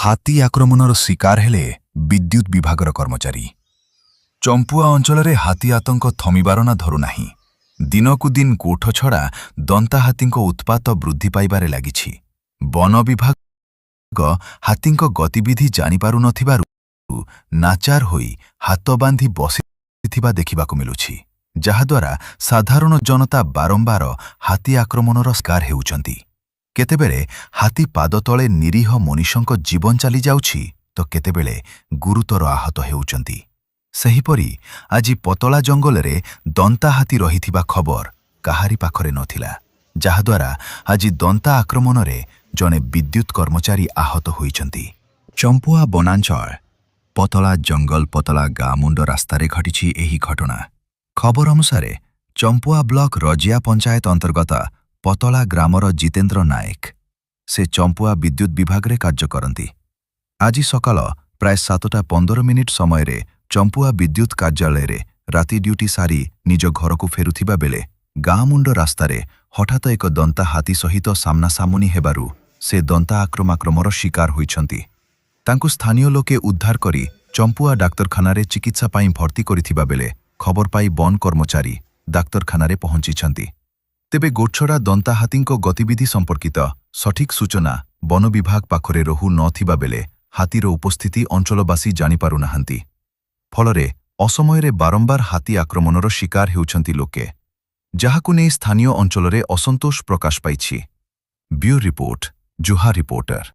ହାତୀ ଆକ୍ରମଣର ଶିକାର ହେଲେ ବିଦ୍ୟୁତ୍ ବିଭାଗର କର୍ମଚାରୀ। ଚମ୍ପୁଆ ଅଞ୍ଚଳରେ ହାତୀ ଆତଙ୍କ ଥମିବାର ନା ଧରୁନାହିଁ। ଦିନକୁ ଦିନ ଗୋଠ ଛଡ଼ା ଦନ୍ତା ହାତୀଙ୍କ ଉତ୍ପାତ ବୃଦ୍ଧି ପାଇବାରେ ଲାଗିଛି। ବନ ବିଭାଗ ହାତୀଙ୍କ ଗତିବିଧି ଜାଣିପାରୁନଥିବାରୁ ନାଚାର ହୋଇ ହାତ ବାନ୍ଧି ବସିଥିବା ଦେଖିବାକୁ ମିଳୁଛି, ଯାହାଦ୍ୱାରା ସାଧାରଣ ଜନତା ବାରମ୍ବାର ହାତୀ ଆକ୍ରମଣର ଶିକାର ହେଉଛନ୍ତି। କେତେବେଳେ ହାତୀ ପାଦ ତଳେ ନିରୀହ ମଣିଷଙ୍କ ଜୀବନ ଚାଲିଯାଉଛି ତ କେତେବେଳେ ଗୁରୁତର ଆହତ ହେଉଛନ୍ତି। ସେହିପରି ଆଜି ପତଳା ଜଙ୍ଗଲରେ ଦନ୍ତା ହାତୀ ରହିଥିବା ଖବର କାହାରି ପାଖରେ ନଥିଲା, ଯାହାଦ୍ୱାରା ଆଜି ଦନ୍ତା ଆକ୍ରମଣରେ ଜଣେ ବିଦ୍ୟୁତ୍ କର୍ମଚାରୀ ଆହତ ହୋଇଛନ୍ତି। ଚମ୍ପୁଆ ବନାଞ୍ଚଳ ପତଳା ଜଙ୍ଗଲ ପତଳା ଗାଁ ମୁଣ୍ଡ ରାସ୍ତାରେ ଘଟିଛି ଏହି ଘଟଣା। ଖବର ଅନୁସାରେ, ଚମ୍ପୁଆ ବ୍ଲକ ରଜିଆ ପଞ୍ଚାୟତ ଅନ୍ତର୍ଗତ ପତଳା ଗ୍ରାମର ଜିତେନ୍ଦ୍ର ନାୟକ। ସେ ଚମ୍ପୁଆ ବିଦ୍ୟୁତ୍ ବିଭାଗରେ କାର୍ଯ୍ୟ କରନ୍ତି। ଆଜି ସକାଳ ପ୍ରାୟ 7ଟା 15 ମିନିଟ୍ ସମୟରେ ଚମ୍ପୁଆ ବିଦ୍ୟୁତ୍ କାର୍ଯ୍ୟାଳୟରେ ରାତି ଡ୍ୟୁଟି ସାରି ନିଜ ଘରକୁ ଫେରୁଥିବା ବେଳେ ଗାଁ ମୁଣ୍ଡ ରାସ୍ତାରେ ହଠାତ୍ ଏକ ଦନ୍ତା ହାତୀ ସହିତ ସାମ୍ନାସାମୁନି ହେବାରୁ ସେ ଦନ୍ତା ଆକ୍ରମାକ୍ରମର ଶିକାର ହୋଇଛନ୍ତି। ତାଙ୍କୁ ସ୍ଥାନୀୟ ଲୋକେ ଉଦ୍ଧାର କରି ଚମ୍ପୁଆ ଡାକ୍ତରଖାନାରେ ଚିକିତ୍ସା ପାଇଁ ଭର୍ତ୍ତି କରିଥିବା ବେଳେ ଖବର ପାଇ ବନ କର୍ମଚାରୀ ଡାକ୍ତରଖାନାରେ ପହଞ୍ଚିଛନ୍ତି। ତେବେ ଗୋଛଡ଼ା ଦନ୍ତା ହାତୀଙ୍କ ଗତିବିଧି ସମ୍ପର୍କିତ ସଠିକ୍ ସୂଚନା ବନ ବିଭାଗ ପାଖରେ ରହୁ ନ ଥିବା ବେଳେ ହାତୀର ଉପସ୍ଥିତି ଅଞ୍ଚଳବାସୀ ଜାଣିପାରୁନାହାନ୍ତି। ଫଳରେ ଅସମୟରେ ବାରମ୍ବାର ହାତୀ ଆକ୍ରମଣର ଶିକାର ହେଉଛନ୍ତି ଲୋକେ, ଯାହାକୁ ନେଇ ସ୍ଥାନୀୟ ଅଞ୍ଚଳରେ ଅସନ୍ତୋଷ ପ୍ରକାଶ ପାଇଛି। ବ୍ୟୁରୋ ରିପୋର୍ଟ, ଜୁହା ରିପୋର୍ଟର।